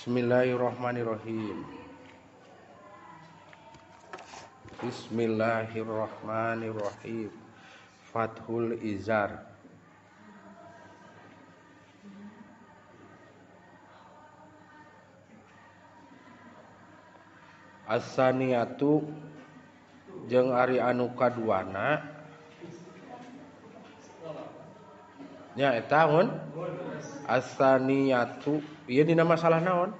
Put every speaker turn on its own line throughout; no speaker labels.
Bismillahirrahmanirrahim. Bismillahirrahmanirrahim. Fathul Izar. As-saniyatu jeung ari anu kaduana nya eta mun as-saniyatu ieu dina masalah naon?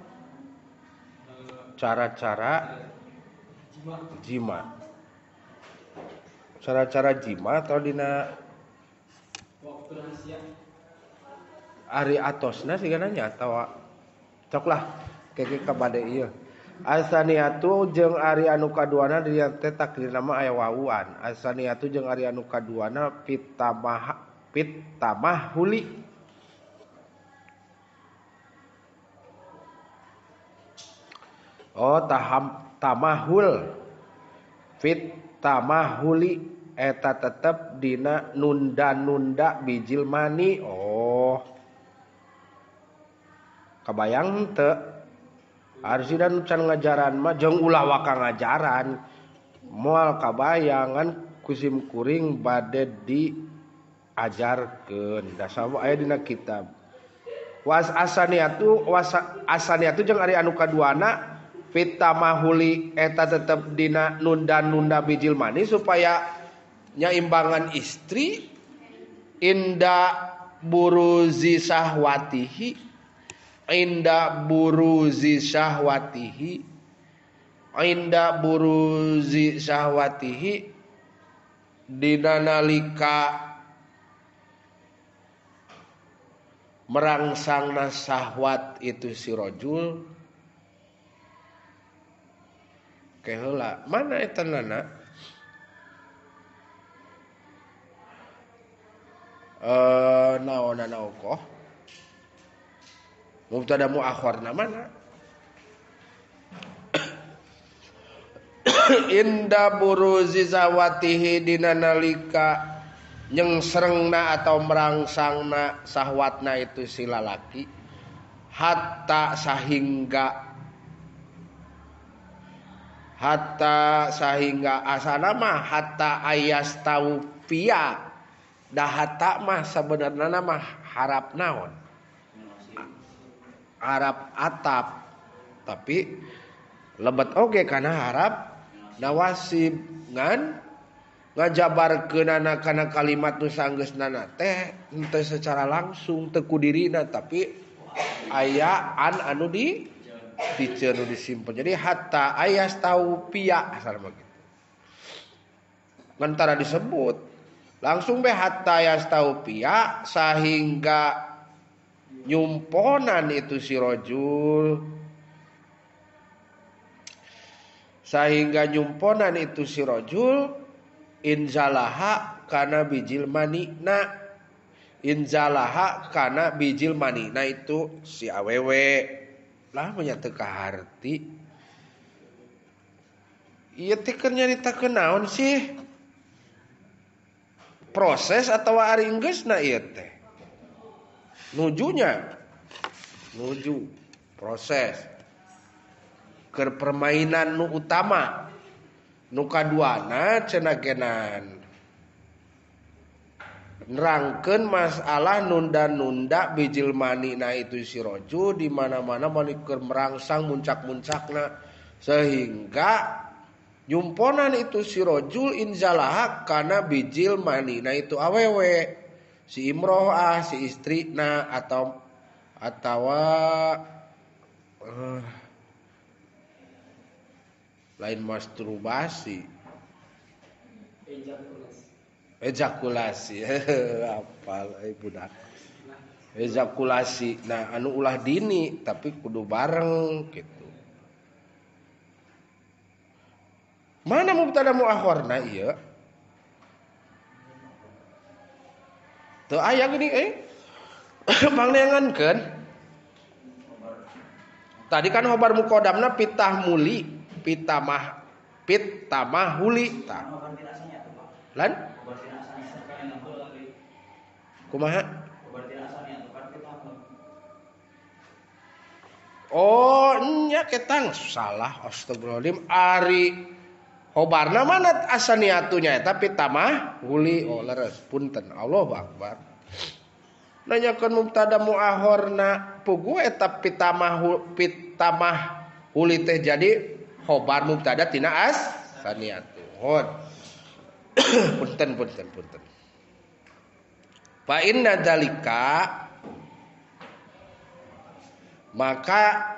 Cara-cara jima. Cara-cara jima atau dina
waktu rahasia
ari atosna sigana nya atawa cok lah keke ka bade ieu. As-saniyatu jeung ari anu kaduana dina teh takdirna mah aya wawuan. As-saniyatu jeung ari anu kaduana pitamahuli. Oh taham tamahul fit tamahuli eta tetep dina nunda-nunda bijil mani. Oh kabayang teu arsida nu can ngajaran mah jeung ulah waka ngajaran moal kabayangan kusim kuring bade diajarkeun dasar aya dina kitab was asaniatu was asaniatu jeung ari anu kaduana fitamahuli eta tetep dina nunda-nunda bijil mani supaya nyaimbangan istri inda buruzi sahwatihi inda buruzi syahwatihi inda buruzi syahwatihi dina nalika merangsangna syahwat itu si rajul keheula mana eta nana naonana okoh mubtada muakhirna mana inda buruzi zawatihi dina nalika nyengsrengna atau merangsangna sahwatna itu si lalaki hatta sahingga asana mah hatta ayas taupia dah hatta mah sebenarnya mah harap naon harap atap tapi lebet oge kana harap nawasib ngan ngajabarkeunana kana kalimat nu sanggeusna teh henteu secara langsung teu ku dirina tapi aya an anu di diceun nu disimpen. Jadi hatta ayas taupia asal mah kitu. Ngan tara disebut langsung be hatta ayas taupia sahingga nyumponan itu si rojul sehingga nyumponan itu si rojul inzalaha kana bijil manina inzalaha kana bijil manina itu si awewe lah menyatu kaharti ieu teh keur nyaritakeun naon sih proses atawa ari enggeusna ieu teh nujunya nuju proses keur permainan nu utama nu kaduana cenah genan nerangkeun masalah nunda-nunda bijil manina itu si roju di mana-mana balik keur merangsang muncak-muncakna sehingga nyumponan itu si rojul inzalaha kana bijil manina itu awewe si imroah si istrina atau lain masturbasi ejakulasi apal budak ejakulasi nah anu ulah dini tapi kudu bareng gitu mana mubtada muakhirna ieu teu aya geuning pangneangankeun tadi kan khobar muqaddamna pitahmuli pitamah pitamahuli tah lan kumaha oh aya ketang salah astagfirullahaladzim ari khobarna mana asaniatunya eta pitamah huli oh leres punten Allahu akbar. Nanyakeun mubtada muakhirna puguh eta pitamah huli teh jadi khobar mubtada tina asaniatu. Hon. Punten. Fa inna dzalika maka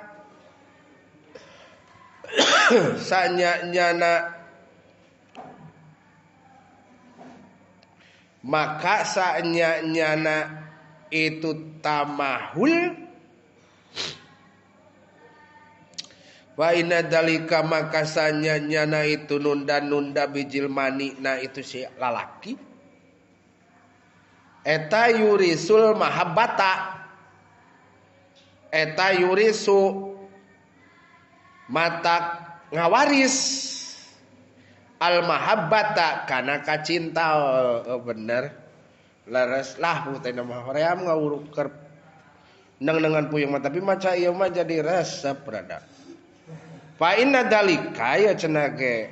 sanyana maka sanyana itu tamahul wa inna dalika maka sanyana itu nunda-nunda bijil mani na itu si lalaki eta yurisul mahabbata eta yurisu matak ngawaris al mahabbata kana kacinta oh, bener leres lah teh mah hoream ngawuruker neng-nengan puyeng mah tapi maca ieu mah jadi resep rada fa inna dalika ya cenah ge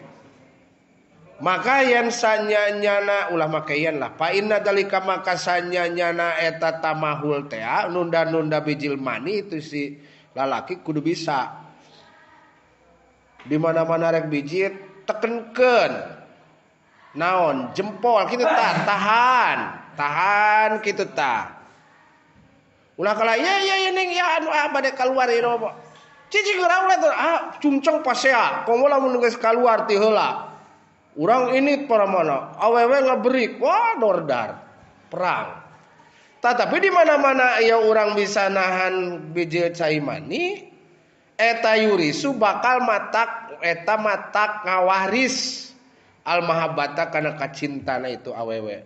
maka yen sanyanyana ulah make yen lah fa inna dalika maka sanyanyana eta tamahul teh nunda-nunda bijil mani itu si lalaki kudu bisa di mana-mana rek bijit tekenkeun naon jempol kitu tah tahan kitu tah ulah kala ya ning ya anu ah bade kaluar ieu mah cicing urang ulah teh ah cungcong pasea komo lamun geus kaluar ti heula urang ini para mana awewe ngaberik wah dordar perang tah tapi di mana-mana ieu urang bisa nahan bijil cai mani eta yurisu bakal matak eta matak ngawaris al mahabbata kana kacintana itu awewe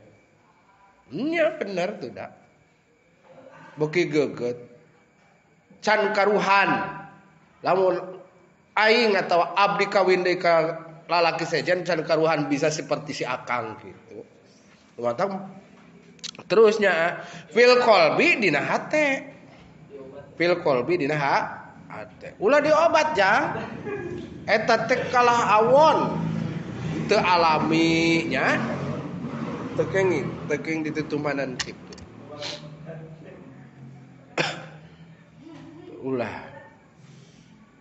nya bener tuh dak beuki geugeut can karuhan lamun aing atawa abdi kawin deui ka lalaki sejen can karuhan bisa seperti si akang gitu matak terusnya fil qalbi dina hate fil qalbi dina hate ulah diobat jang eta teh kalah awon teu alami nya teu kenging ditutumanan kitu ulah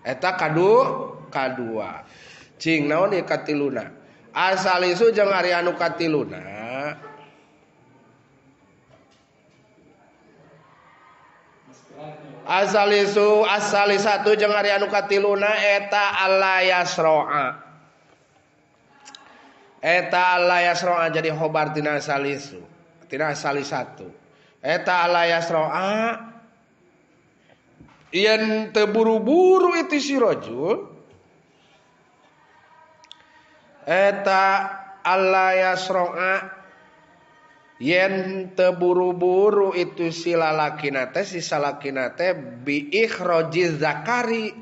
eta kadua cing naon ieu katiluna asalisu jeung ari anu katiluna asalisu asalisatu jeung ari anu katiluna eta alla yasroa eta alla yasroa jadi khobar tina salisu tina salisatu eta alla yasroa yen teu buru-buru itu si rajul eta alla yasroa yen teu buru-buru itu si lalakina teh si salakina teh bi ikhrajiz zakari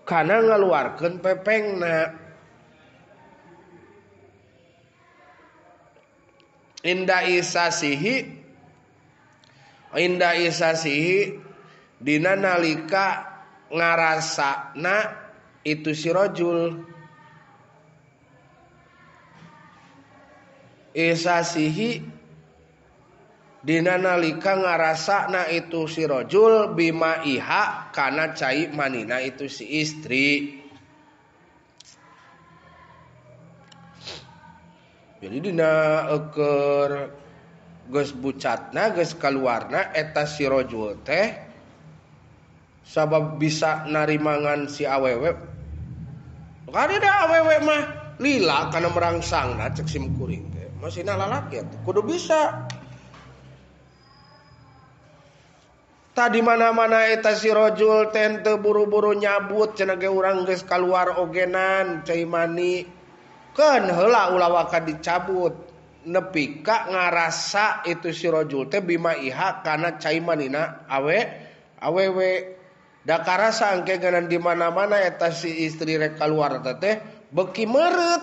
kana ngaluarkeun pepengna inda isasihi dina nalika ngarasana itu si rajul isasihi dina nalika ngarasana itu si rajul bima iha kana cai manina itu si istri. Jadi dina keur geus bucatna geus kaluarna eta si rajul teh sabab bisa narimangan si awewe. Kada awewe mah lila kana merangsangna cek sim kuring teh. Masihna lalaki atuh kudu bisa. Tadi mana-mana eta si rajul teh teu buru-buru nyabut cenah ge urang geus kaluar ogenan cai mani. Keun heula ulah waka dicabut nepi ka ngarasa itu si rajul teh bima iha kana cai manina awewe da karasa engke geunan di mana-mana eta si istri rek kaluar teh beuki meureut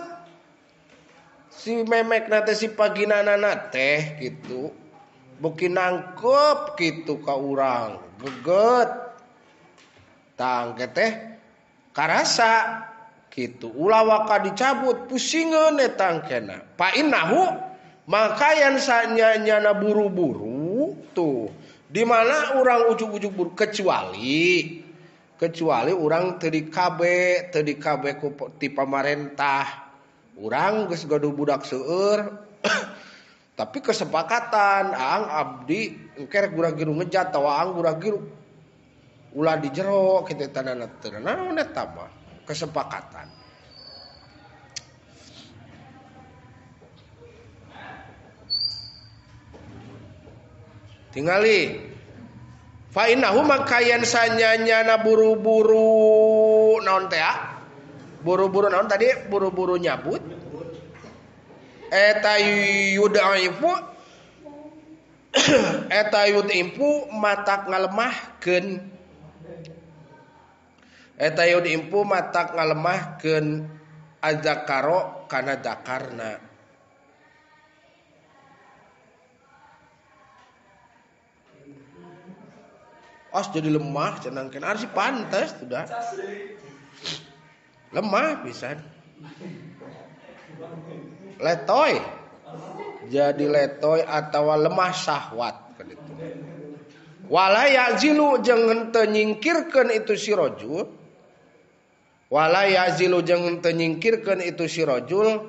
si memekna teh si paginanana teh gitu. Beuki nangkep kitu ka urang, geget. Tangke teh karasa kitu. Ulah waka dicabut pusingeun eta angkena. Fa innahu maka yang sanyana buru-buru tuh di mana orang ujug-ujug buru kecuali orang teu di KB ku ti pamarentah. Urang geus gaduh budak seueur tapi kesepakatan aang abdi engke rek gura-giru ngejat atawa aang gura-giru ulah di jero kitu tanana teu naon eta mah kesepakatan. Tingali fa innahu makayan sanyanyana buru-buru naon teh buru-buru naon tadi buru-buru nyabut eta yudaifu eta yudimpu matak ngalemahkeun eta yudimpu matak ngalemahkeun azakaro kana zakarna. Os jadi lemah cenangkeun arsi pantes sudah. Lemah pisan. Letoy. Jadi letoy atawa lemah syahwat kan itu. Wala yazilu jeung henteu nyingkirkeun itu si rajul. Wala yazilu jeung henteu nyingkirkeun itu si rajul.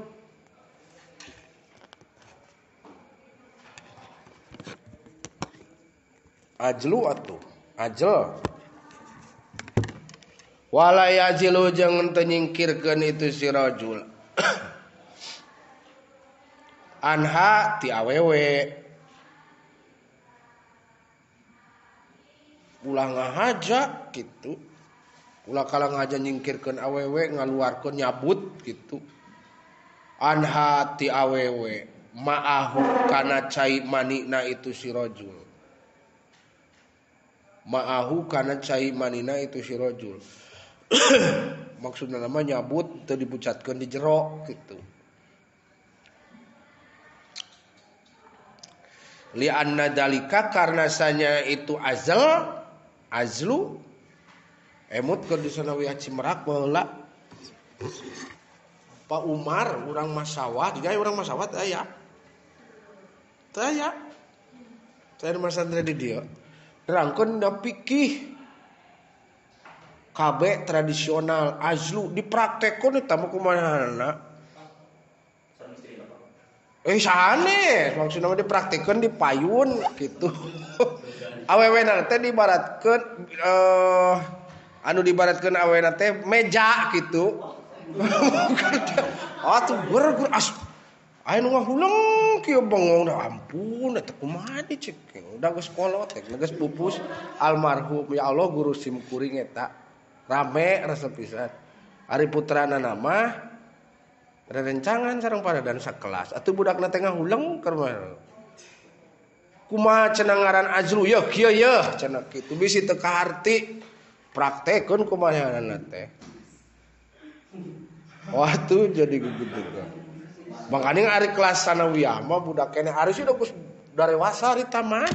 Ajlu atuh. Ajel wala yazilu jeung teu nyingkirkeun itu si rajul anha ti awewe ulah ngahaja kitu ulah kala ngahaja nyingkirkeun awewe ngaluarkeun nyabut kitu anha ti awewe ma'ahu kana cai manina itu si rajul ma'ahu kana cai manina itu si rajul. Maksudna nama nyabut teu dibucatkeun di jero kitu. Li anna dalika karena sanya itu azal azlu emut keur di sanawiyah Cimerak baheula Pak Umar urang Masawah digawe urang Masawah teh aya. Teh aya. Teh masantren di dieu. Nerangkeun da fikih KB tradisional azlu dipraktekkeun eta mah kumaha. Sanes maksudna mah dipraktekkeun di payun kitu. Awewena teh dibaratkeun anu dibaratkeun awewena teh meja kitu. Atuh gur as aya nu ngahuleng kieu bengong da ampun eta kumaha di cek udah geus kolot teh geus pupus almarhum ya Allah guru sim kuring eta rame resep pisan ari putrana nama rerencangan sareng paradan sakelas atuh budakna teh ngahuleng keur kumaha cenah ngaran azlu yeuh kieu yeuh cenah kitu bisi teu kaharti praktekeun kumaha teh wah tuh jadi gitu. Makanya ari kelas sanawiyah mah budak keneh ari sih geus darewasa ari tamat.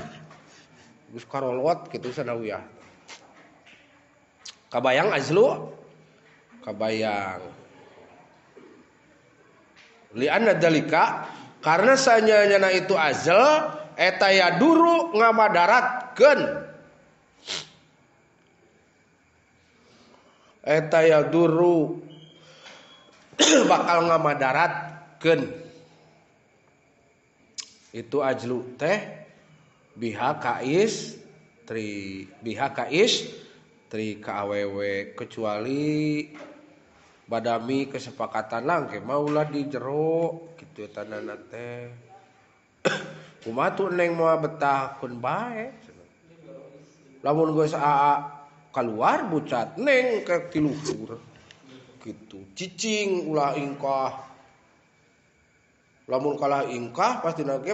Geus karolot kitu sanawiyah. Kabayang azlu? Kabayang. Li anna dalika karena sanyana itu azl eta yaduru ngamadaratkeun. Eta yaduru bakal ngamadarat itu ajlu teh biha kais tri biha kais tri ka awewe kecuali badami kesepakatan langke maulah di jero kitu tanana teh kumaha tuh neng moal betah kun bae lamun geus aa kaluar bucat neng ke tiluhur kitu cicing ulah ingkah lamun kalah ingkah pasti nage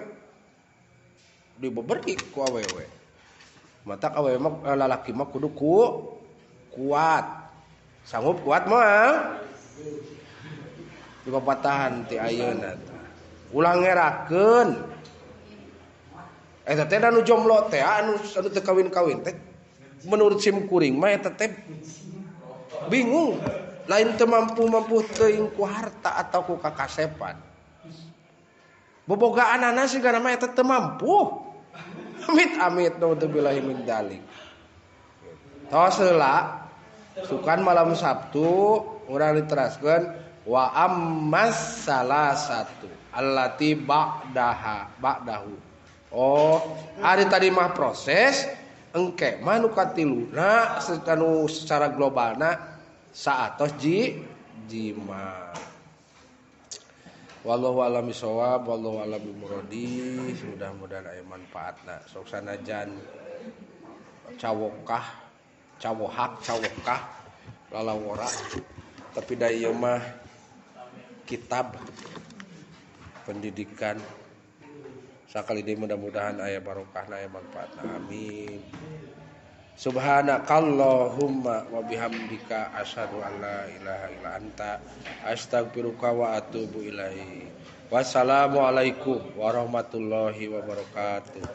dibeberik ku awewe matak awewe mah lalaki mah kudu ku kuat sanggup kuat mah dipapatahan ti ayeuna ulah ngerakeun Eta teh anu jomblo teh anu teu kawin-kawin teh menurut sim kuring mah eta teh bingung. Lain teu mampu-mampu teuing ku harta atau ku kakasepan. Bobogaanana sigana mah eta teu mampu. Amit-amit naudzubillahi min dzalik. Tos heula sukan malam Sabtu urang diteraskeun wa ammas salasatu allati ba'daha ba'dahu. Oh, ari tadi mah proses engke mah nu katiluna anu secara globalna saatos jima. Wallahu a'lam bishawab, wallahu a'lam bimuradi. Mudah-mudahan aya manfaatna. Sok sanajan cawokah, cawohak, cawokah lalawora. Tapi da ieu mah kitab pendidikan. Sakali deui mudah-mudahan aya barokahna, aya manfaatna. Amin. Subhanakallahumma wa bihamdika asyhadu an la ilaha illa anta astaghfiruka wa atubu ilaik. Wassalamualaikum warahmatullahi wabarakatuh.